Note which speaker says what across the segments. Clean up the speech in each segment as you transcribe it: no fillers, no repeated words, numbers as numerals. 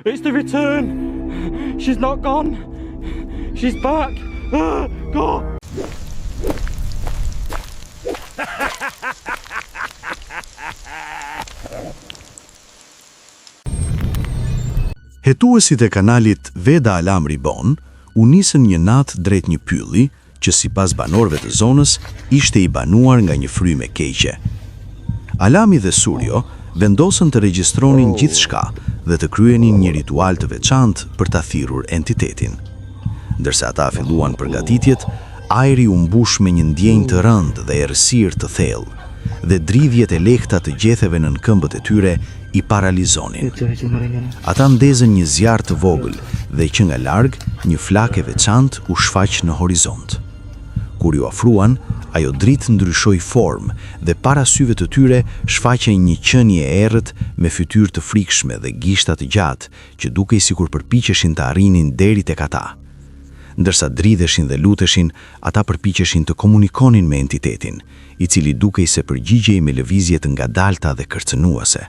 Speaker 1: It's the return. She's not gone. She's back. Ah, go.
Speaker 2: Hetuesit e kanalit Veda Alam Ribon u nisën një natë drejt një pylli që sipas banorëve të zonës ishte i banuar nga një frymë e keqe. Alami dhe Surjo vendosën të regjistronin gjithçka dhe të kryenin një ritual të veçantë për ta thirrur entitetin. Ndërsa ata filluan përgatitjet, ajri u mbush me një ndjenjë të rëndë dhe errësirë të thellë, dhe dridhjet e lehta të gjetheve nën këmbët e tyre i paralizonin. Ata ndezën një zjarr të vogël dhe që nga larg, një flakë e veçantë u shfaq në horizont. Kur iu afruan, ajo dritë ndryshoi formë dhe para syve të tyre shfaqej një qenie e errët me fytyrë të frikshme dhe gishta të gjatë që dukej sikur përpiqeshin të arrinin deri tek ata. Ndërsa dridheshin dhe luteshin, ata përpiqeshin të komunikonin me entitetin, i cili dukej se përgjigjej me lëvizje të ngadalta dhe kërcënuese.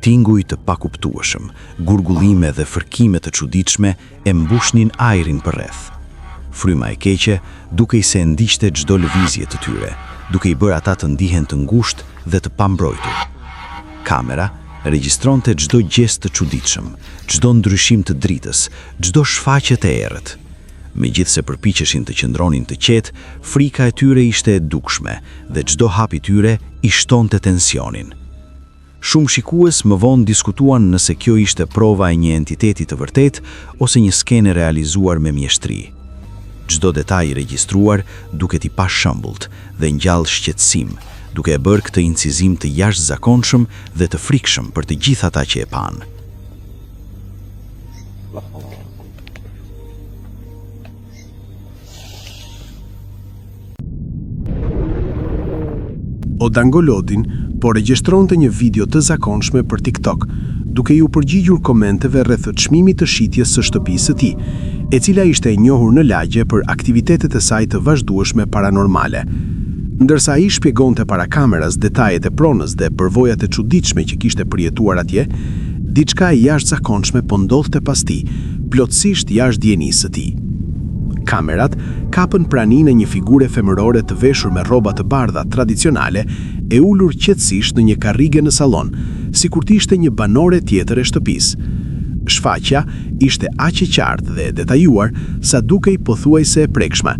Speaker 2: Tinguj të pakuptueshëm, gurgullime dhe fërkime të çuditshme e mbushnin ajrin përreth. Fryma e keqe dukej se e ndiqte çdo lëvizje të tyre, duke i bërë ata të ndihen të ngushtë dhe të pambrojtur. Kamera regjistronte çdo gjest të çuditshëm, çdo ndryshim të dritës, çdo shfaqje të errët. Megjithëse përpiqeshin të qëndronin të qetë, frika e tyre ishte e dukshme dhe çdo hap i tyre i shtonte tensionin. Shumë shikues më vonë diskutuan nëse kjo ishte prova e një entiteti të vërtetë ose një skenë e realizuar me mjeshtri. Çdo detaj i regjistruar duket i pashembullt dhe ngjall shqetësim, duke e bërë këtë incizim të jashtëzakonshëm dhe të frikshëm për të gjithë ata që e panë.
Speaker 3: Odangolodin po regjistronte një video të zakonshme për TikTok, duke iu përgjigjur komenteve rreth çmimit të shitjes së shtëpisë së tij, e cila ishte e njohur në lagje për aktivitetet e saj të vazhdueshme paranormale. Ndërsa ai shpjegonte para kameras detajet e pronës dhe përvojat e çuditshme që kishte përjetuar atje, diçka e jashtëzakonshme po ndodhte pas tij, plotësisht jashtë dijenisë së tij. Kamerat kapën praninë e një figure femërore të veshur me rroba të bardha tradicionale, e ulur qetësisht në një karrige në sallon, sikur të ishte një banore tjetër e shtëpisë. Shfaqja ishte aq e qartë dhe e detajuar sa dukej pothuajse e prekshme,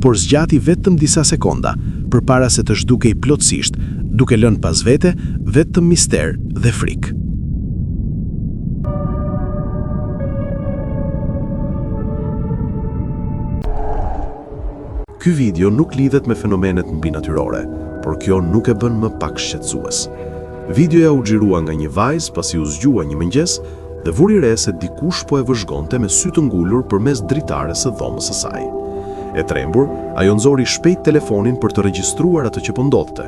Speaker 3: por zgjati vetëm disa sekonda, përpara se të zhdukej plotësisht, duke lënë pas vete vetëm mister dhe frikë.
Speaker 2: Ky video nuk lidhet me fenomenet mbinatyrore, por kjo nuk e bën më pak shqetësues. Videoja u xhirua nga një vajzë pasi u zgjua një mëngjes dhe vuri re se dikush po e vëzhgonte me sy të ngulur përmes dritares së dhomës së saj. E trembur, ajo nxori shpejt telefonin për të regjistruar atë që po ndodhte.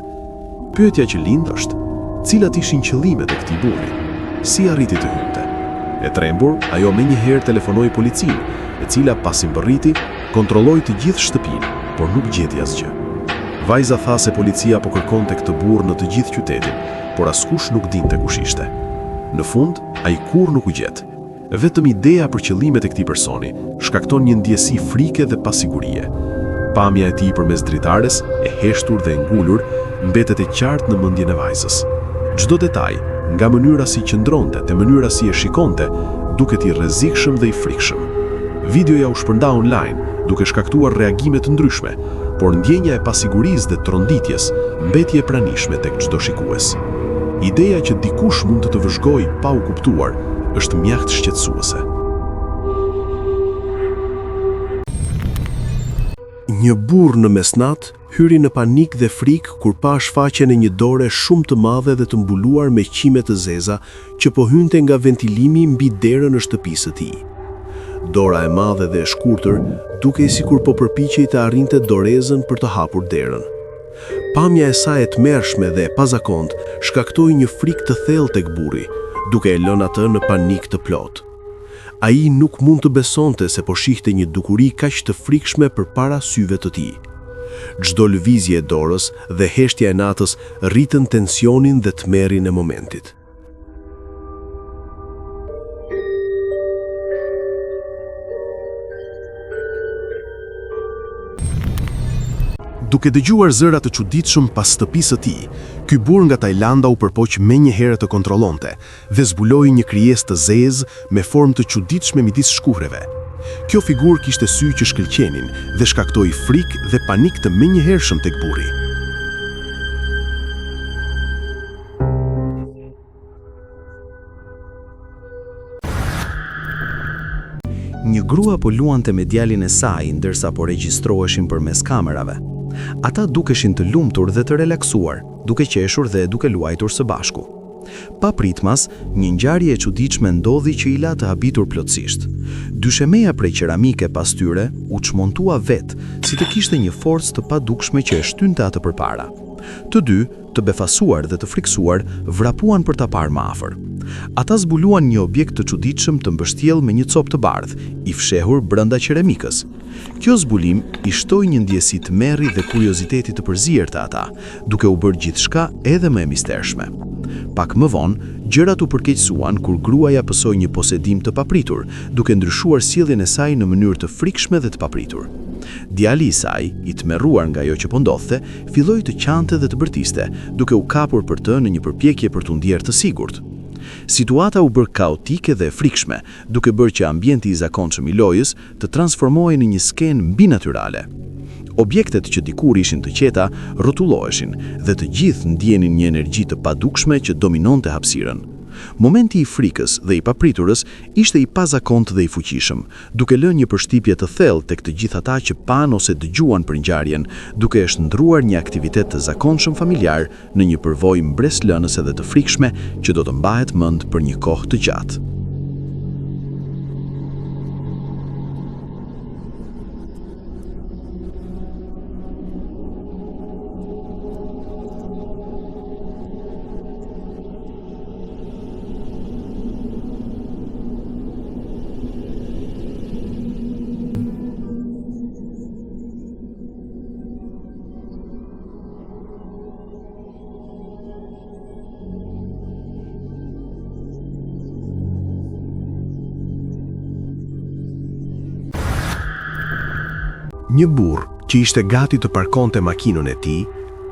Speaker 2: Pyetja që lind është, cilat ishin qëllimet e këtij burri? Si arriti të hynte? E trembur, ajo menjëherë telefonoi policinë, e cila pasi mbërriti, kontrolloi të gjithë shtëpinë, por nuk gjeti asgjë. Vajza tha se policia po kërkonte këtë burrë në të gjithë qytetin, por askush nuk dinte kush ishte. Në fund, ai kurrë nuk u gjet. Vetëm ideja për qëllimet e këtij personi shkakton një ndjesi frike dhe pasigurie. Pamja e tij përmes dritares, e heshtur dhe e ngulur, mbetet e qartë në mendjen e vajzës. Çdo detaj, nga mënyra si qëndronte te mënyra si e shikonte, duket i rrezikshëm dhe i frikshëm. Videoja u shpërnda online, duke shkaktuar reagime të ndryshme, por ndjenja e pasigurisë dhe tronditjes mbeti e pranishme tek çdo shikues. Ideja që dikush mund të të vëzhgojë pa u kuptuar është mjaft shqetësuese.
Speaker 3: Një burrë në mesnatë hyri në panik dhe frikë kur pa shfaqjen e një dore shumë të madhe dhe të mbuluar me qime të zeza që po hynte nga ventilimi mbi derën e shtëpisë së tij. Dora e madhe dhe e shkurtër dukej sikur po përpiqej të arrinte dorezën për të hapur derën. Pamja e saj e tmerrshme dhe e pazakontë shkaktoi një frikë të thellë tek burri, duke e lënë atë në panik të plotë. Ai nuk mund të besonte se po shihte një dukuri kaq të frikshme përpara syve të tij. Çdo lëvizje e dorës dhe heshtja e natës rritën tensionin dhe tmerrin e momentit. Duke dëgjuar zëra të çuditshëm pas shtëpisë së tij, ky burrë nga Tajlanda u përpoq menjëherë të kontrollonte dhe zbuloi një krijesë të zezë me formë të çuditshme midis shkurreve. Kjo figurë kishte sy që shkëlqenin dhe shkaktoi frikë dhe panik të menjëhershëm tek burri.
Speaker 2: Një grua po luante me djalin e saj ndërsa po regjistroheshin përmes kamerave. Ata dukeshin të lumtur dhe të relaksuar, duke qeshur dhe duke luajtur së bashku. Papritmas, një ngjarje e çuditshme ndodhi që i la të habitur plotësisht. Dyshemeja prej qeramike pas tyre u çmontua vetë, si të kishte një forcë të padukshme që e shtynte atë përpara. Të dy, të befasuar dhe të frikësuar, vrapuan për ta parë më afër. Ata zbuluan një objekt të çuditshëm të mbështjellë me një copë të bardhë, i fshehur brenda qeramikës. Kjo zbulim i shtoi një ndjesi tmerri dhe kurioziteti të përzier te ata, duke u bërë gjithçka edhe më e mistershme. Pak më vonë, gjërat u përkeqësuan kur gruaja pësoi një posedim të papritur, duke ndryshuar sjelljen e saj në mënyrë të frikshme dhe të papritur. Djali i saj, i tmerruar nga ajo që po ndodhte, filloi të qante dhe të bërtiste, duke u kapur për të në një përpjekje për t'u ndjerë të sigurt. Situata u bë kaotike dhe e frikshme, duke bërë që ambienti i zakonshëm i lojës të transformohej në një skenë mbinatyrale. Objektet që dikur ishin të qeta rrotulloheshin dhe të gjithë ndienin një energji të padukshme që dominonte hapësirën. Momenti i frikës dhe i papriturës ishte i pazakontë dhe i fuqishëm, duke lënë një përshtypje të thellë tek të gjithë ata që panë ose dëgjuan për ngjarjen, duke e shndërruar një aktivitet të zakonshëm familjar në një përvojë mbresëlënëse dhe të frikshme që do të mbahet mend për një kohë të gjatë.
Speaker 3: Një burrë që ishte gati të parkonte makinën e tij,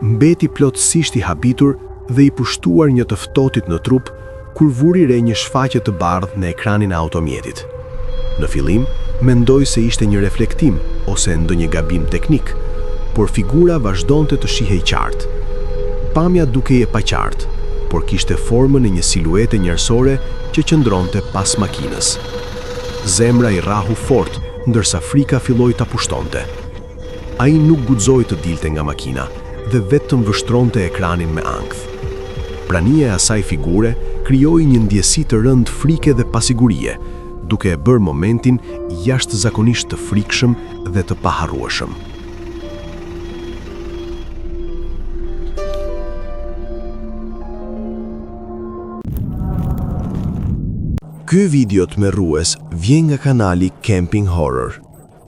Speaker 3: mbeti plotësisht i habitur dhe i pushtuar një të ftohtit në trup kur vuri re një shfaqje të bardhë në ekranin e automjetit. Në fillim, mendoi se ishte një reflektim ose ndonjë gabim teknik, por figura vazhdonte të shihej qartë. Pamja dukej e paqartë, por kishte formën e një siluete njerëzore që qëndronte pas makinës. Zemra i rrahu fort ndërsa frika filloi ta pushtonte. Ai nuk guxoi të dilte nga makina dhe vetëm vështronte ekranin me ankth. Prania e asaj figure krijoi një ndjesi të rëndë frike dhe pasigurie, duke e bërë momentin jashtëzakonisht të frikshëm dhe të paharrueshëm.
Speaker 2: Ky video tmerrues vjen nga kanali Camping Horror.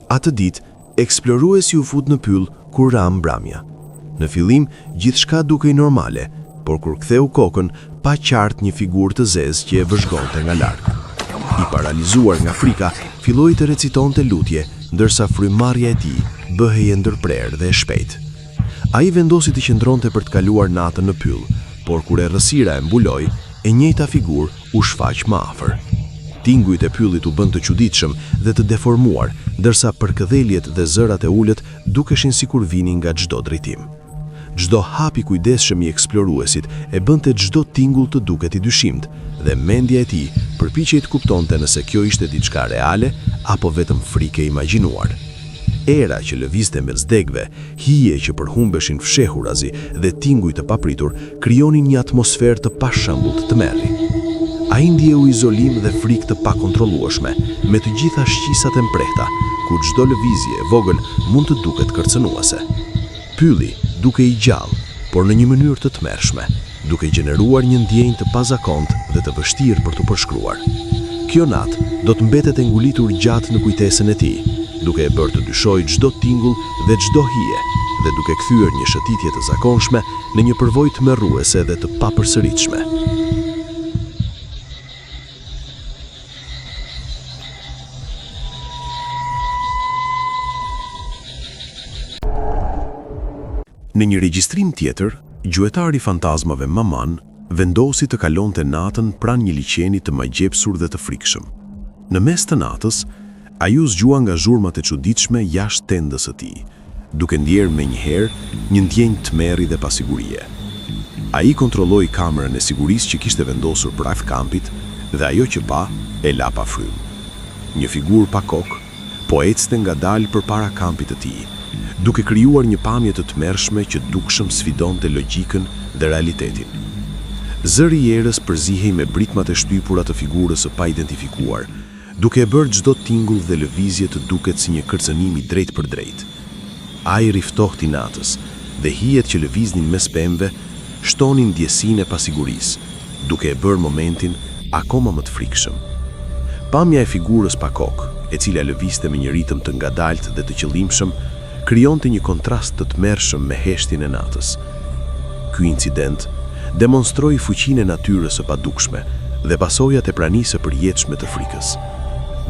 Speaker 2: Atë ditë, eksploruesi u fut në pyll kur ra mbrëmja. Në fillim, gjithçka dukej normale, por kur ktheu kokën, pa qartë një figurë të zezë që e vëzhgonte nga larg. I paralizuar nga frika, filloi të recitonte lutje, ndërsa frymëmarrja e tij bëhej e ndërprerë dhe e shpejtë. Ai vendosi të qëndronte për të kaluar natën në pyll, por kur errësira e mbuloi, e njëjta figurë u shfaq më afër. Tingujt e pyllit u bënë të çuditshëm dhe të deformuar, ndërsa përkëdheljet dhe zërat e ulët dukeshin sikur vinin nga çdo drejtim. Çdo hap i kujdesshëm i eksploruesit e bënte çdo tingull të duket i dyshimtë dhe mendja e tij përpiqej të kuptonte nëse kjo ishte diçka reale apo vetëm frikë e imagjinuar. Era që lëvizte mes degëve, hije që përhumbeshin fshehurazi dhe tinguj të papritur krijonin një atmosferë të pashembullt tmerri. Ai ndjeu izolim dhe frikë të pakontrollueshme, me të gjitha shqisat e mprehta, ku çdo lëvizje e vogël mund të duket kërcënuese. Pylli dukej i gjallë, por në një mënyrë të tmerrshme, duke gjeneruar një ndjenjë të pazakontë dhe të vështirë për t'u përshkruar. Kjo natë do të mbetet e ngulitur gjatë në kujtesën e tij, duke e bërë të dyshojë çdo tingull dhe çdo hije, dhe duke kthyer një shëtitje të zakonshme në një përvojë tmerruese dhe të papërsëritshme.
Speaker 3: Në një regjistrim tjetër, gjuetari i fantazmave Maman vendosi të kalonte natën pranë një liqeni të magjepsur dhe të frikshëm. Në mes të natës, ai u zgjua nga zhurmat e çuditshme jashtë tendës së tij, duke ndjerë menjëherë një ndjenjë tmerri dhe pasigurie. Ai kontrolloi kamerën e sigurisë që kishte vendosur përreth kampit dhe ajo që pa e la pa frymë. Një figurë pa kokë po ecte ngadalë përpara kampit të tij, duke krijuar një pamje të tmerrshme që dukshëm sfidonte logjikën dhe realitetin. Zëri i erës përzihej me britmat e shtypura të figurës së paidentifikuar, duke e bërë çdo tingull dhe lëvizje të duket si një kërcënim i drejtpërdrejtë. Ajri i ftohtë i natës dhe hijet që lëviznin mes pemëve shtonin ndjesinë e pasigurisë, duke e bërë momentin akoma më të frikshëm. Pamja e figurës pa kokë, e cila lëvizte me një ritëm të ngadaltë dhe të qëllimshëm, krijonte një kontrast të tmerrshëm me heshtjen e natës. Ky incident demonstroi fuqinë e natyrës së padukshme dhe pasojat e pranisë së përjetshme të frikës.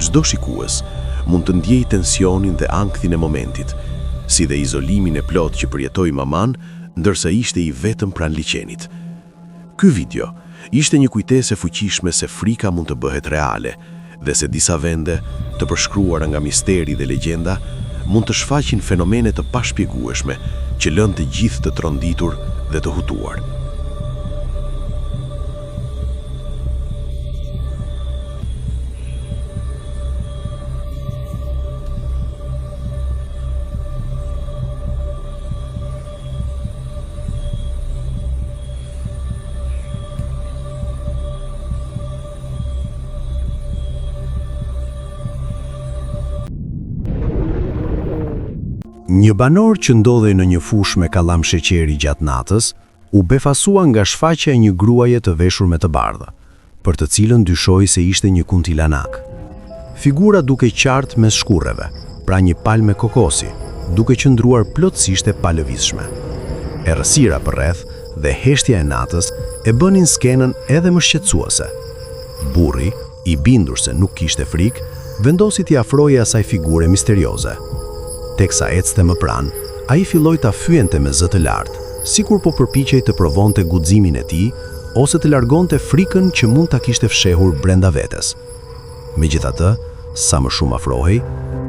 Speaker 3: Çdo shikues mund të ndjejë tensionin dhe ankthin e momentit, si dhe izolimin e plotë që përjetoi Maman ndërsa ishte i vetëm pranë liqenit. Ky video ishte një kujtesë e fuqishme se frika mund të bëhet reale dhe se disa vende, të përshkruara nga misteri dhe legjenda, mund të shfaqin fenomene të pashpjegueshme që lënë të gjithë të tronditur dhe të hutuar.
Speaker 2: Një banor që ndodhej në një fushë me kallam sheqeri gjatë natës, u befasua nga shfaqja e një gruaje të veshur me të bardhë, për të cilën dyshoi se ishte një kuntilanak. Figura dukej qartë mes shkurreve, pranë një palme kokosi, duke qëndruar plotësisht e palëvizshme. Errësira përreth dhe heshtja e natës e bënin skenën edhe më shqetësuese. Burri, i bindur se nuk kishte frikë, vendosi t'i afrohej asaj figure misterioze. Teksa ecte më pranë, ai filloi ta fyente me zë të lartë, sikur po përpiqej të provonte guximin e tij ose të largonte frikën që mund ta kishte fshehur brenda vetes. Megjithatë, sa më shumë afrohej,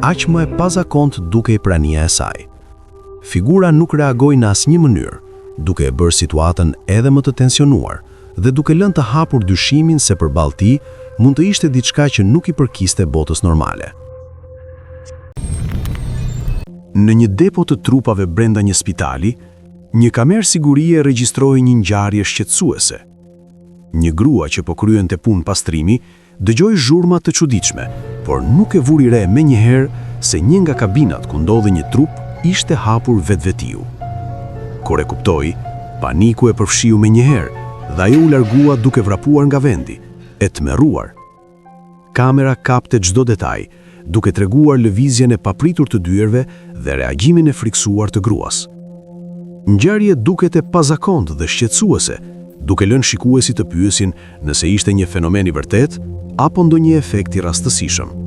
Speaker 2: aq më e pazakontë dukej prania e saj. Figura nuk reagoi në asnjë mënyrë, duke e bërë situatën edhe më të tensionuar dhe duke lënë të hapur dyshimin se përballë tij mund të ishte diçka që nuk i përkiste botës normale. Në një depo të trupave brenda një spitali, një kamerë sigurie regjistroi një ngjarje shqetësuese. Një grua që po kryente punë pastrimi dëgjoi zhurma të çuditshme, por nuk e vuri re menjëherë se një nga kabinat ku ndodhej një trup ishte hapur vetvetiu. Kur e kuptoi, paniku e përfshiu menjëherë dhe ajo u largua duke vrapuar nga vendi, e tmerruar. Kamera kapte çdo detaj, duke treguar lëvizjen e papritur të dyerve dhe reagimin e frikësuar të gruas. Ngjarja duket e pazakontë dhe shqetësuese, duke lënë shikuesit të pyesin nëse ishte një fenomen i vërtetë apo ndonjë efekt i rastësishëm.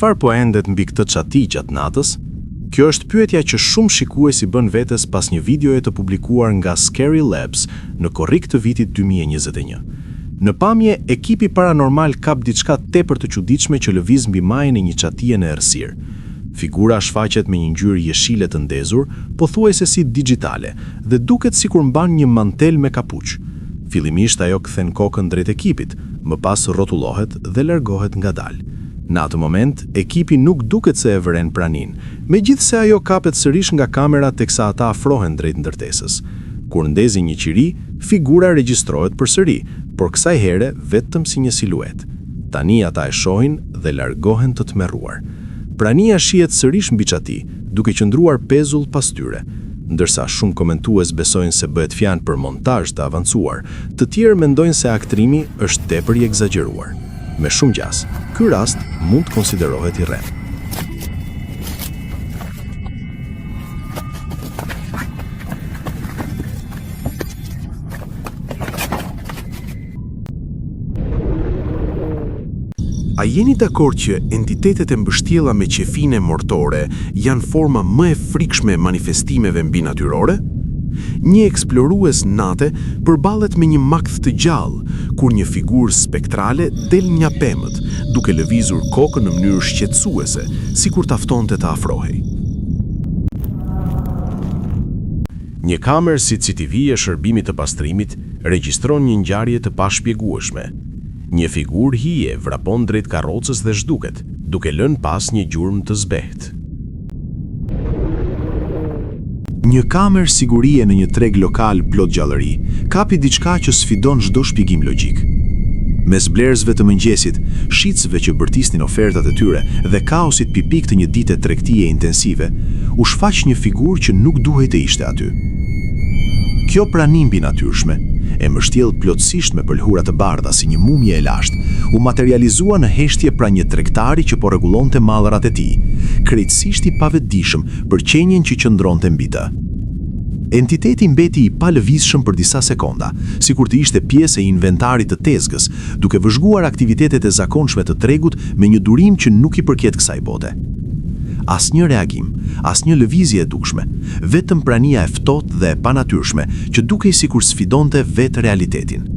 Speaker 3: Çfarë po endet mbi këtë çati gjatë natës? Kjo është pyetja që shumë shikues i bënë vetes pas një videoje të publikuar nga Scary Labs në korrik të vitit 2021. Në pamje, ekipi paranormal kap diçka tepër të çuditshme që lëviz mbi majën e një çatie në errësirë. Figura shfaqet me një ngjyrë jeshile të ndezur, pothuajse si dixhitale, dhe duket sikur mban një mantel me kapuç. Fillimisht ajo kthen kokën drejt ekipit, më pas rrotullohet dhe largohet ngadalë. Në atë moment, ekipi nuk duket se e vëren praninë, megjithëse ajo kapet sërish nga kamera teksa ata afrohen drejt ndërtesës. Kur ndezin një qiri, figura regjistrohet përsëri, por kësaj here vetëm si një siluetë. Tani ata e shohin dhe largohen të tmerruar. Prania shihet sërish mbi çati, duke qëndruar pezull pas tyre. Ndërsa shumë komentues besojnë se bëhet fjalë për montazh të avancuar, të tjerë mendojnë se aktrimi është tepër i ekzagjeruar. Me shumë gjasë, ky rast mund të konsiderohet i rremë. A jeni dakord që entitetet e mbështjella me qefine mortore janë forma më e frikshme e manifestimeve mbinatyrore? Një eksplorues nate përballet me një makth të gjallë, kur një figurë spektrale del nga pemët, duke lëvizur kokën në mënyrë shqetësuese, sikur ta ftonte të afrohej. Një kamerë CCTV e shërbimit të pastrimit regjistron një ngjarje të pashpjegueshme. Një figurë hije vrapon drejt karrocës dhe zhduket, duke lënë pas një gjurmë të zbehtë. Një kamerë sigurie në një treg lokal plot gjallëri, kapi diçka që sfidon çdo shpjegim logjik. Mes blerësve të mëngjesit, shitësve që bërtisnin ofertat e tyre dhe kaosit tipik të një dite tregtie intensive, u shfaq një figurë që nuk duhej të ishte aty. Kjo prani mbinatyrshme, e mbështjellë plotësisht me pëlhura të bardha si një mumje e lashtë, u materializua në heshtje pranë një tregtari që po rregullonte mallrat e tij, krejtësisht i pavetëdijshëm për qenien që qëndronte mbi të. Entiteti mbeti i palëvizshëm për disa sekonda, sikur të ishte pjesë e inventarit të tezgës, duke vëzhguar aktivitetet e zakonshme të tregut me një durim që nuk i përket kësaj bote. Asnjë reagim, asnjë lëvizje e dukshme, vetëm prania e ftohtë dhe e panatyrshme që dukej sikur sfidonte vetë realitetin.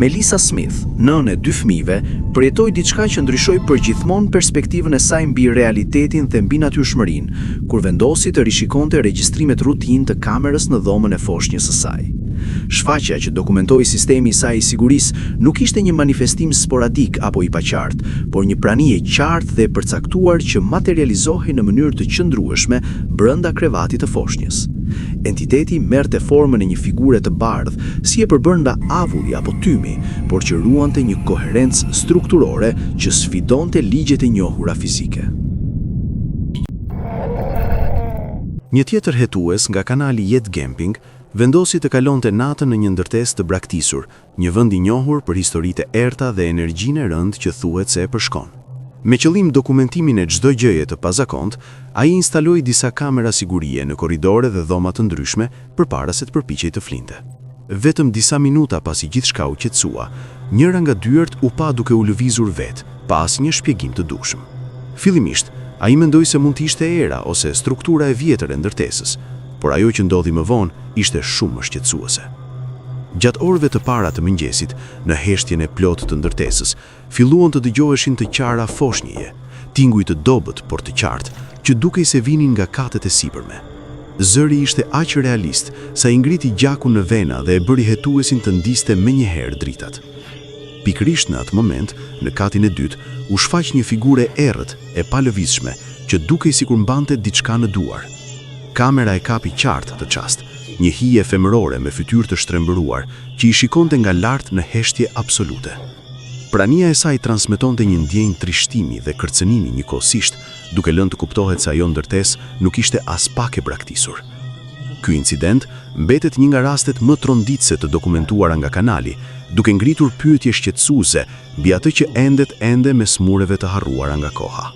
Speaker 2: Melissa Smith, nënë e dy fëmijëve, përjetoi diçka që ndryshoi përgjithmonë perspektivën e saj mbi realitetin dhe mbinatyrshmërinë, kur vendosi të rishikonte regjistrimet rutinë të kamerës në dhomën e foshnjës së saj. Shfaqja që dokumentoi sistemi i saj i sigurisë nuk ishte një manifestim sporadik apo i paqartë, por një prani e qartë dhe e përcaktuar që materializohej në mënyrë të qëndrueshme brenda krevatit të foshnjës. Entiteti merrte formën e një figure të bardhë, si e përbërë nga avulli apo tymi, por që ruante një koherencë strukturore që sfidonte ligjet e njohura fizike. Një tjetër hetues nga kanali Jet Gemping vendosi të kalonte natën në një ndërtesë të braktisur, një vend i njohur për historitë e errëta dhe energjinë e rëndë që thuhet se e përshkon. Me qëllim dokumentimin e çdo gjëje të pazakontë, ai instaloi disa kamera sigurie në korridore dhe dhoma të ndryshme përpara se të përpiqej të flinte. Vetëm disa minuta pasi gjithçka u qetësua, njëra nga dyert u pa duke u lëvizur vetë, pa asnjë shpjegim të dukshëm. Fillimisht, ai mendoi se mund të ishte era ose struktura e vjetër e ndërtesës, por ajo që ndodhi më vonë ishte shumë më shqetësuese. Gjatë orëve të para të mëngjesit, në heshtjen e plotë të ndërtesës, filluan të dëgjoheshin të qara foshnjeje, tinguj të dobët, por të qartë, që dukej se vinin nga katet e sipërme. Zëri ishte aq realist, sa i ngriti gjakun në vena dhe e bëri hetuesin të ndizte menjëherë dritat. Pikërisht në atë moment, në katin e dytë, u shfaq një figurë e errët, e palëvizshme, që dukej sikur mbante diçka në duar. Kamera e kapi qartë atë çast, një hije femërore me fytyrë të shtrembëruar, që i shikonte nga lart në heshtje absolute. Prania e saj transmetonte një ndjenjë trishtimi dhe kërcënimi njëkohësisht, duke lënë të kuptohet se ajo ndërtesë nuk ishte aspak e braktisur. Ky incident mbetet një nga rastet më tronditëse të dokumentuara nga kanali, duke ngritur pyetje shqetësuese mbi atë që endet ende mes mureve të harruara nga koha.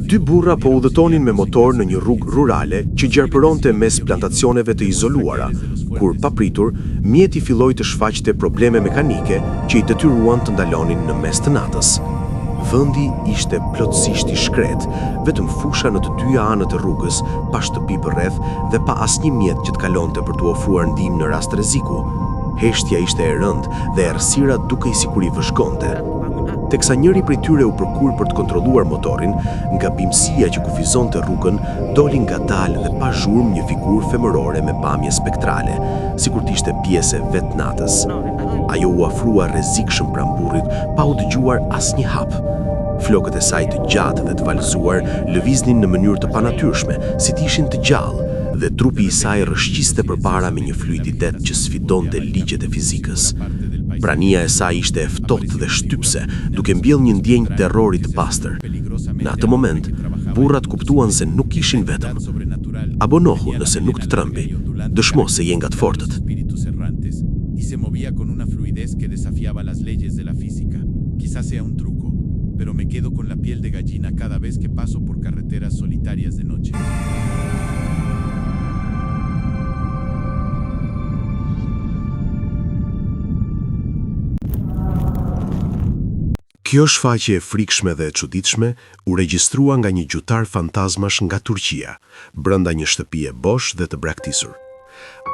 Speaker 3: Dy burra po udhëtonin me motor në një rrugë rurale që gjarpëronte mes plantacioneve të izoluara, kur papritur, mjeti filloi të shfaqte probleme mekanike që i detyruan të ndalonin në mes të natës. Vendi ishte plotësisht i shkretë, vetëm fusha në të dyja anët e rrugës, pa shtëpi përreth dhe pa asnjë mjet që të kalonte për t'u ofruar ndihmë në rast rreziku. Heshtja ishte e rëndë dhe errësira dukej sikur i vëzhgonte. Teksa njëri prej tyre u përkul për të kontrolluar motorin, nga bimësia që kufizonte rrugën doli ngadalë dhe pa zhurmë një figurë femërore me pamje spektrale, sikur të ishte pjesë e vetë natës. Ajo u afrua rrezikshëm pranë burrit pa u dëgjuar asnjë hap. Flokët e saj të gjatë dhe të valëzuar lëviznin në mënyrë të panatyrshme, si të ishin të gjallë, dhe trupi i saj rrëshqiste përpara me një fluiditet që sfidonte ligjet e fizikës. Prania e saj ishte e ftohtë dhe shtypëse, duke mbjellë një ndjenjë terrori të pastër. Në atë moment, burrat kuptuan se nuk ishin vetëm. Abonohu nëse nuk të trembi. Dëshmo se je nga të fortët.
Speaker 4: y se movía con una fluidez que desafiaba las leyes de la física. Quizás sea un truco, pero me quedo con la piel de gallina cada vez que paso por carreteras solitarias de noche.
Speaker 3: Kjo shfaqje e frikshme dhe e çuditshme u regjistrua nga një gjuhëtar fantazmash nga Turqia, brenda një shtëpie bosh dhe të braktisur.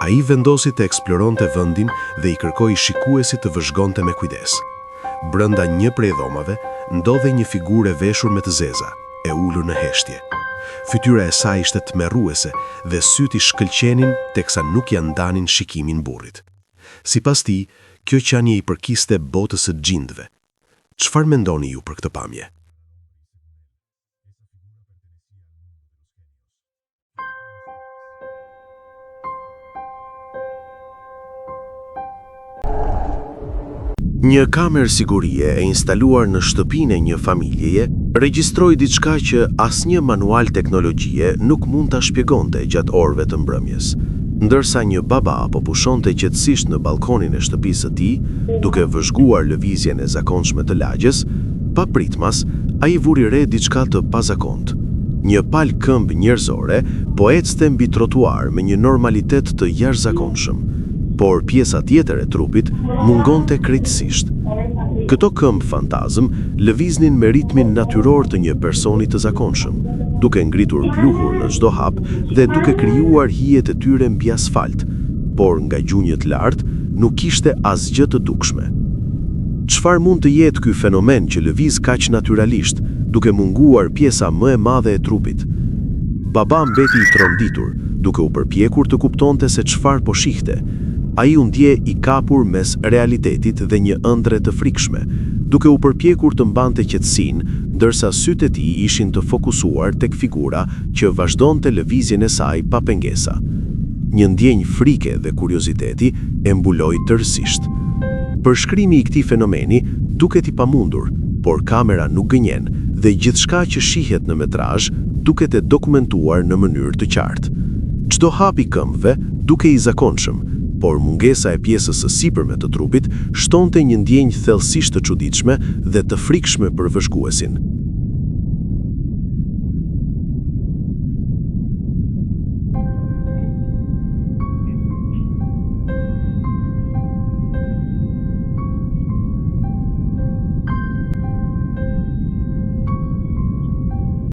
Speaker 3: Ai vendosi të eksploronte vendin dhe i kërkoi shikuesit të vëzhgonte me kujdes. Brenda një prej dhomave ndodhej një figurë e veshur me të zeza, e ulur në heshtje. Fytyra e saj ishte tmerruese dhe sytë i shkëlqenin teksa nuk ia ndanin shikimin burrit. Sipas tij, kjo qenie i përkiste botës së xhindëve. Çfarë mendoni ju për këtë pamje? Një kamerë sigurie e instaluar në shtëpinë e një familjeje regjistroi diçka që asnjë manual teknologjie nuk mund ta shpjegonte gjatë orëve të mbrëmjes. Ndërsa një baba po pushonte qetësisht në ballkonin e shtëpisë së tij, duke vëzhguar lëvizjen e zakonshme të lagjes, papritmas, ai vuri re diçka të pazakontë. Një palë këmbë njerëzore po ecte mbi trotuar me një normalitet të jashtëzakonshëm, por pjesa tjetër e trupit mungonte krejtësisht. Këto këmbë fantazmë lëviznin me ritmin natyror të një personi të zakonshëm, duke ngritur pluhur në çdo hap dhe duke krijuar hijet e tyre mbi asfalt, por nga gjunjët lart nuk kishte asgjë të dukshme. Çfarë mund të jetë ky fenomen që lëviz kaq natyralisht, duke munguar pjesa më e madhe e trupit? Baba mbeti i tronditur, duke u përpjekur të kuptonte se çfarë po shihte. Ai u ndje i kapur mes realitetit dhe një ëndrre të frikshme, duke u përpjekur të mbante qetësinë, ndërsa sytë e tij ishin të fokusuar tek figura që vazhdonte lëvizjen e saj pa pengesa. Një ndjenjë frike dhe kurioziteti e mbuloi tërësisht. Përshkrimi i këtij fenomeni duket i pamundur, por kamera nuk gënjen dhe gjithçka që shihet në metrazh duket e dokumentuar në mënyrë të qartë. Çdo hap i këmbëve dukej i zakonshëm, por mungesa e pjesës së sipërme të trupit shtonte një ndjenjë thellësisht të çuditshme dhe të frikshme për vëzhguesin.